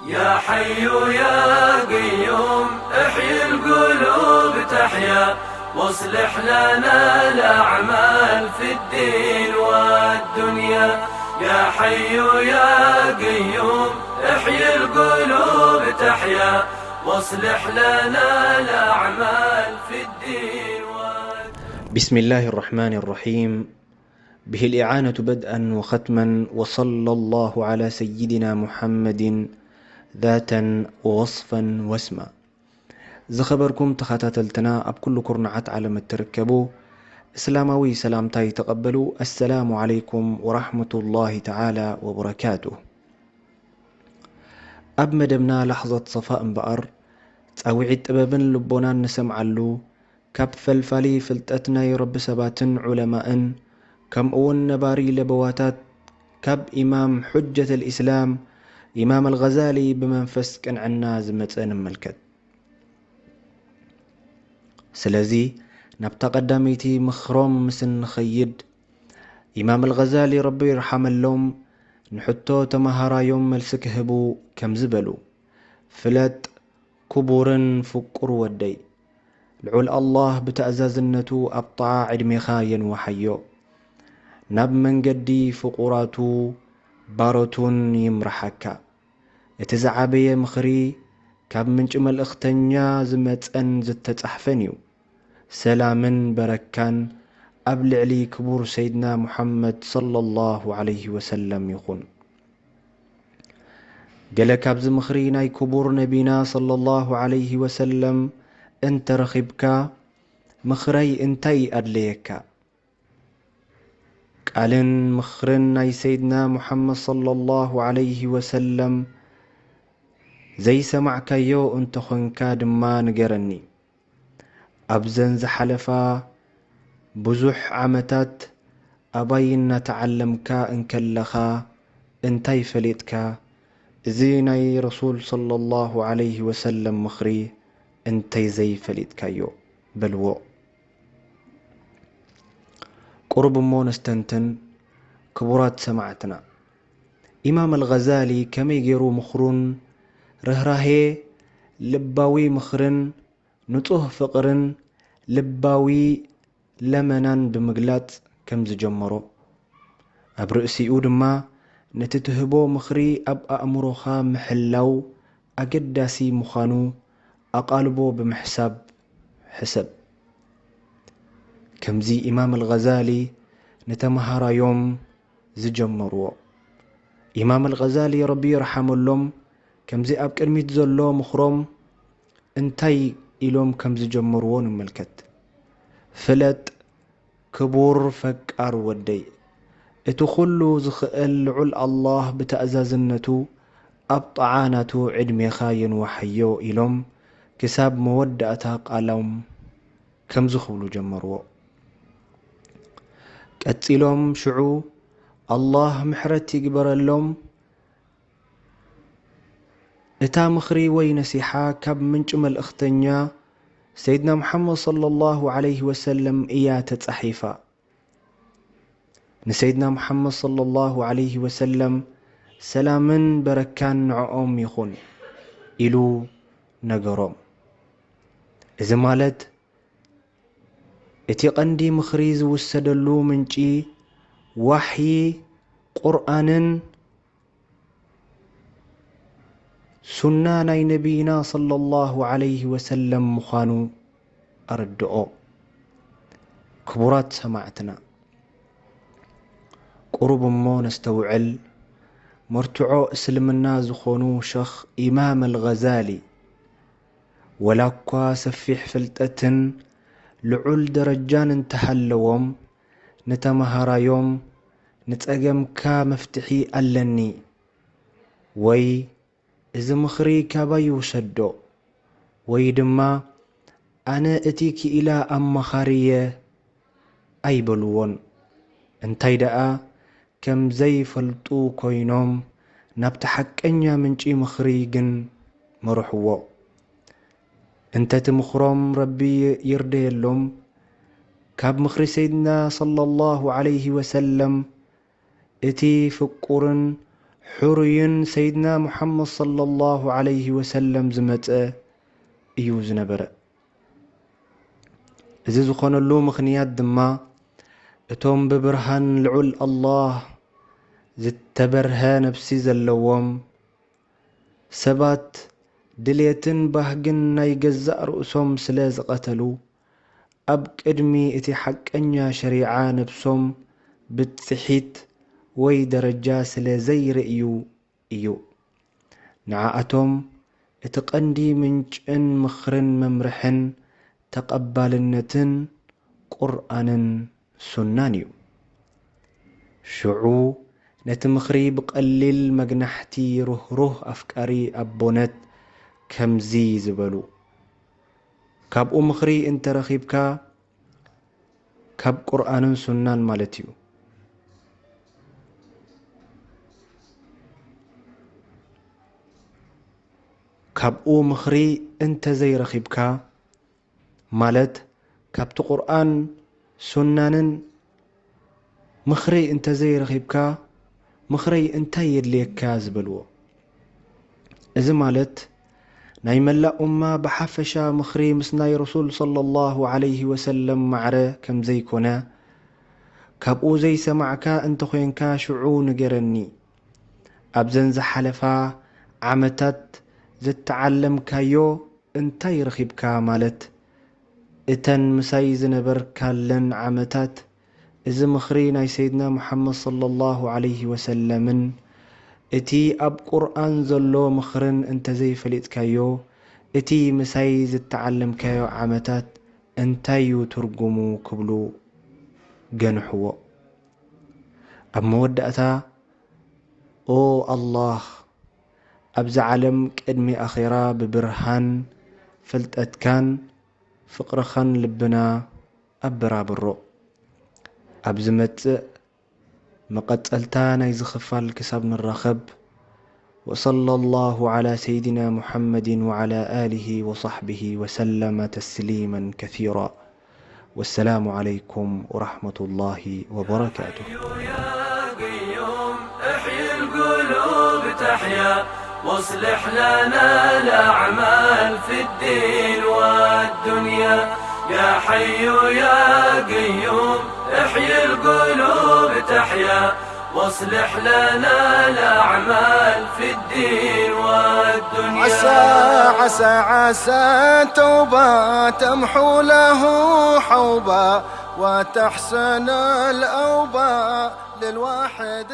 يا حي يا قيوم، احيي القلوب تحيا، واصلح لنا الأعمال في الدين والدنيا. يا حي يا قيوم، احيي القلوب تحيا، واصلح لنا الأعمال في الدين والدنيا. بسم الله الرحمن الرحيم. به الإعانة بدءا وختما، وصلى الله على سيدنا محمد ذاتا ووصفا واسما. ዝኸበርኩም ተኸታተልትና ኣብ ኩሉ ኩርናዓት ዓለም እትርከቡ፣ እስላማዊ ሰላምታይ ተቐበሉ። ኣሰላሙ ዓለይኩም ወራሕመቱላሂ ተዓላ ወበረካቱ። ኣብ መደብና ላሕዘት ሰፋ እምበኣር፣ ጻውዒት ጥበብን ልቦናን ንሰምዓሉ፣ ካብ ፈልፋሊ ፍልጠት ናይ ረቢ ሰባትን ዑለማእን፣ ከምኡውን ነባሪ ለበዋታት ካብ ኢማም ሑጀት ኣልኢስላም ኢማም ኣልገዛሊ ብመንፈስ ቅንዕና ዝመጸ ንምልከት። ስለዚ ናብታ ቀዳመይቲ ምኽሮም ምስ እንኸይድ፣ ኢማም ኣልገዛሊ ረቢ ይርሓመሎም ንሕቶ ተመሃራዮም መልሲ ክህቡ ከምዚ በሉ። ፍለጥ ክቡርን ፍቁር ወደይ፣ ልዑል ኣላህ ብተኣዛዝነቱ ኣብ ጣዓ ዕድሜኻ የንውሓዮ፣ ናብ መንገዲ ፍቁራቱ ባሮቱን ይምርሓካ። እቲ ዝዓበየ ምኽሪ ካብ ምንጪ መልእኽተኛ ዝመጸን ዝተጻሕፈን እዩ። ሰላምን በረካን ኣብ ልዕሊ ክቡር ሰይድና ሙሓመድ ሰለላሁ ዓለይሂ ወሰለም ይኹን። ገለ ካብዚ ምኽሪ ናይ ክቡር ነቢና ሰለላሁ ዓለይሂ ወሰለም እንተረኺብካ፣ ምኽረይ እንታይ ኣድለየካ? ቃልን ምኽርን ናይ ሰይድና ሙሓመድ ሰለላሁ ዓለይሂ ወሰለም ዘይሰማዕካዮ እንተኾንካ ድማ ንገረኒ። ኣብዘን ዝሓለፋ ብዙሕ ዓመታት ኣባይ እናተዓለምካ እንከለኻ እንታይ ፈሊጥካ? እዚ ናይ ረሱል ሰለላሁ ዓለይሂ ወሰለም ምኽሪ እንተይ ዘይፈሊጥካዮ? በልዎ። ቁሩብ እሞ ነስተንትን። ክቡራት ሰማዕትና፣ ኢማም ኣልገዛሊ ከመይ ገይሩ ምኽሩን ርህራሄ፣ ልባዊ ምኽርን ንጹህ ፍቕርን ልባዊ ለመናን ብምግላጽ ከም ዝጀመሮ፣ ኣብ ርእሲኡ ድማ ነቲ ትህቦ ምኽሪ ኣብ ኣእምሮኻ ምሕላው ኣገዳሲ ምዃኑ ኣቓልቦ ብምሕሳብ ሕሰብ። ከምዚ ኢማም ኣልገዛሊ ንተመሃራዮም ዝጀመርዎ። ኢማም ኣልገዛሊ ረቢ ይርሓመሎም ከምዚ ኣብ ቅድሚት ዘሎ ምኽሮም እንታይ ኢሎም ከም ዝጀመርዎ ንምልከት። ፍለጥ ክቡር ፈቃር ወደይ፣ እቲ ኩሉ ዝኽእል ልዑል ኣላህ ብተኣዛዝነቱ ኣብ ጣዓ ናቱ ዕድሜኻ የንውሓዮ ኢሎም ክሳብ መወዳእታ ቃሎም ከምዚ ክብሉ ጀመርዎ። ቀጺሎም ሽዑ ኣላህ ምሕረት ይግበረሎም፣ እታ ምኽሪ ወይ ነሲሓ ካብ ምንጪ መልእኽተኛ ሰይድና ሙሓመድ ሰለላሁ ዓለይሂ ወሰለም እያ ተጻሒፋ። ንሰይድና ሙሓመድ ሰለላሁ ዓለይሂ ወሰለም ሰላምን በረካን ንዕኦም ይኹን ኢሉ ነገሮም። እዚ ማለት እቲ ቀንዲ ምኽሪ ዝውሰደሉ ምንጪ ዋሕዪ ቁርኣንን ሱና ናይ ነቢይና ሰለላሁ ዓለይሂ ወሰለም ምዃኑ ኣረድኦ። ክቡራት ሰማዕትና፣ ቁሩብ እሞ ነስተውዕል። መርትዖ እስልምና ዝኾኑ ሸኽ ኢማም ኣልገዛሊ፣ ወላ እኳ ሰፊሕ ፍልጠትን ልዑል ደረጃን እንተሃለዎም፣ ንተመሃራዮም "ንጸገምካ መፍትሒ ኣለኒ" ወይ "እዚ ምኽሪ ካባይ ውሰዶ" ወይ ድማ "ኣነ እቲ ክኢላ ኣማኻሪ'የ" ኣይበልዎን። እንታይ ደኣ፣ ከም ዘይፈልጡ ኮይኖም ናብቲ ሓቀኛ ምንጪ ምኽሪ ግን መርሕዎ። እንተ እቲ ምኽሮም ረቢ ይርደየሎም፣ ካብ ምኽሪ ሰይድና ሰለላሁ ዓለይሂ ወሰለም እቲ ፍቁርን ሕሩይን ሰይድና ሙሓመድ ሰለላሁ ዐለይሂ ወሰለም ዝመጸ እዩ ዝነበረ። እዚ ዝኾነሉ ምኽንያት ድማ፣ እቶም ብብርሃን ልዑል ኣላህ ዝተበርሀ ነፍሲ ዘለዎም ሰባት፣ ድሌትን ባህግን ናይ ገዛእ ርእሶም ስለ ዝቐተሉ፣ ኣብ ቅድሚ እቲ ሓቀኛ ሸሪዓ ነብሶም ብጽሒት ወይ ደረጃ ስለ ዘይርእዩ እዩ። ንዓኣቶም እቲ ቀንዲ ምንጭን ምኽርን መምርሕን ተቐባልነትን ቁርኣንን ሱናን እዩ። ሽዑ ነቲ ምኽሪ ብቐሊል መግናሕቲ ሩህሩህ ኣፍቃሪ ኣቦነት ከምዚ ዝበሉ፣ ካብኡ ምኽሪ እንተረኺብካ፣ ካብ ቁርኣንን ሱናን ማለት እዩ። ካብኡ ምኽሪ እንተዘይረኺብካ፣ ማለት ካብቲ ቁርኣን ሱናንን ምኽሪ እንተዘይረኺብካ፣ ምኽረይ እንታይ የድልየካ ዝበልዎ። እዚ ማለት ናይ መላእ ኡማ ብሓፈሻ ምኽሪ ምስ ናይ ረሱል ሰለላሁ ዐለይሂ ወሰለም ማዕረ ከም ዘይኮነ፣ ካብኡ ዘይሰማዕካ እንተኾይንካ ሽዑ ንገረኒ። ኣብዘን ዝሓለፋ ዓመታት ዝተዓለምካዮ እንታይ ረኺብካ ማለት እተን ምሳይ ዝነበርካለን ዓመታት፣ እዚ ምኽሪ ናይ ሰይድና ሙሓመድ ሰለላሁ ዐለይሂ ወሰለምን እቲ ኣብ ቁርኣን ዘሎ ምኽርን እንተዘይፈሊጥካዮ፣ እቲ ምሳይ ዝተዓለምካዮ ዓመታት እንታይ እዩ ትርጉሙ ክብሉ ገንሕዎ። ኣብ መወዳእታ፣ ኦ ኣላህ፣ ኣብዚ ዓለም ቅድሚ ኣኼራ ብብርሃን ፍልጠትካን ፍቕርኻን ልብና ኣበራብሮ። ኣብ ዝመጽእ መቐጸልታ ናይዚ ክፋል ክሳብ ንራኸብ፣ ወሰለ ላሁ ዐላ ሰይድና ሙሐመድን ወዐላ ኣሊሂ ወሰሕቢሂ ወሰለመ ተስሊመን ከሲራ። ወሰላሙ ዐለይኩም ወረሕመቱላሂ ወበረካቱሁ። يا قيوم، احيي القلوب تحيا، واصلح لنا الأعمال في الدين والدنيا. يا حي يا قيوم، احيي القلوب تحيا، واصلح لنا الأعمال في الدين والدنيا. عسى، عسى، عسى توبة تمحو له حوبة، وتحسن الأوبة للواحد.